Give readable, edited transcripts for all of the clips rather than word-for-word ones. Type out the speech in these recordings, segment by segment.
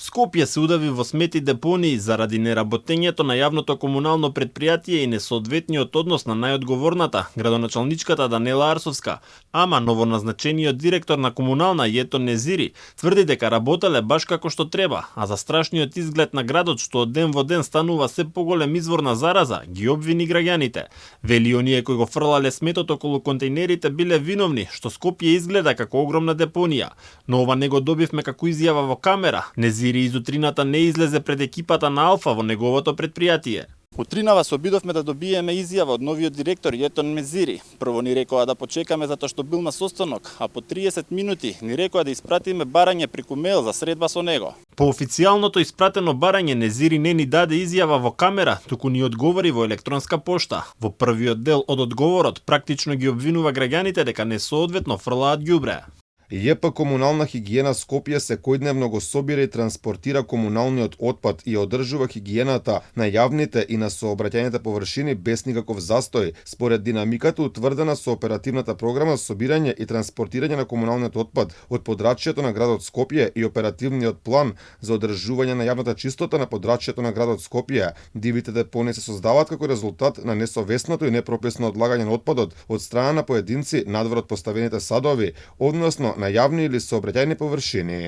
Скопје се удави во смети депонии заради неработењето на јавното комунално предпријатие и несоодветниот однос на најодговорната, градоначалничката Данела Арсовска, ама новоназначениот директор на комунална Јето Незири тврди дека работеле баш како што треба, а за страшниот изглед на градот што од ден во ден станува се поголем извор на зараза, ги обвини граѓаните. Вели оние кои го фрлале сметот околу контејнерите биле виновни што Скопје изгледа како огромна депонија, но ова не го добивме како изјава во камера. Незири изутрината не излезе пред екипата на Алфа во неговото предпријатие. Утринава се обидовме да добиеме изјава од новиот директор Јето Незири. Прво ни рекоа да почекаме затоа што бил на состанок, а по 30 минути ни рекоа да испратиме барање преку мејл за средба со него. По официјалното испратено барање Незири не ни даде изјава во камера, туку ни одговори во електронска пошта. Во првиот дел од одговорот практично ги обвинува граѓаните дека несоодветно фрлаат ѓубре. ЈП Комунална хигиена Скопје секојдневно го собира и транспортира комуналниот отпад и одржува хигиената на јавните и на сообраќајните површини без никаков застој, според динамиката утврдена со оперативната програма за собирање и транспортирање на комуналниот отпад од подрачјето на градот Скопје и оперативниот план за одржување на јавната чистота на подрачјето на градот Скопје. Дивите депонии се создаваат како резултат на несовесното и непрописно одлагање на отпадот од страна на поединци надвор од поставените садови, односно на јавни или сообраќајни површини.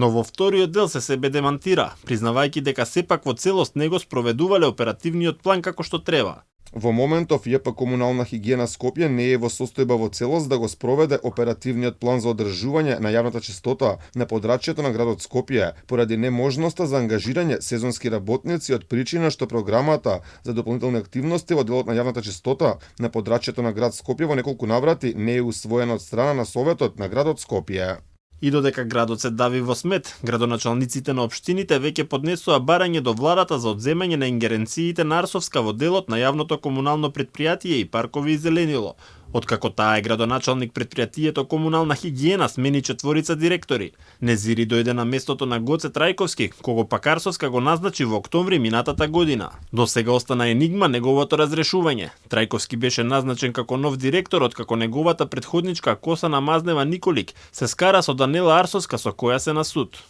Но во вториот дел се себе демантира, признавајќи дека сепак во целост него спроведувале оперативниот план како што треба. Во моментов ЈП Комунална хигиена Скопје не е во состојба во целост да го спроведе оперативниот план за одржување на јавната чистота на подрачјето на градот Скопје, поради неможноста за ангажирање сезонски работници од причина што програмата за дополнителни активности во делот на јавната чистота на подрачјето на град Скопје во неколку наврати не е усвоена од страна на Советот на градот Скопје. И додека градот се дави во смет, градоначалниците на општините веќе поднесоа барање до владата за одземање на ингеренциите на Арсовска во делот на јавното комунално предпријатие и паркови и зеленило. Откако таа е градоначалник предпријатието Комунална хигиена смени 4 директори. Незири дојде на местото на Гоце Трајковски, кого пак Арсовска го назначи во октомври минатата година. До сега остана енигма неговото разрешување. Трајковски беше назначен како нов директор откако неговата претходничка Косана Мазнева Николик се скара со Данела Арсовска со која се на суд.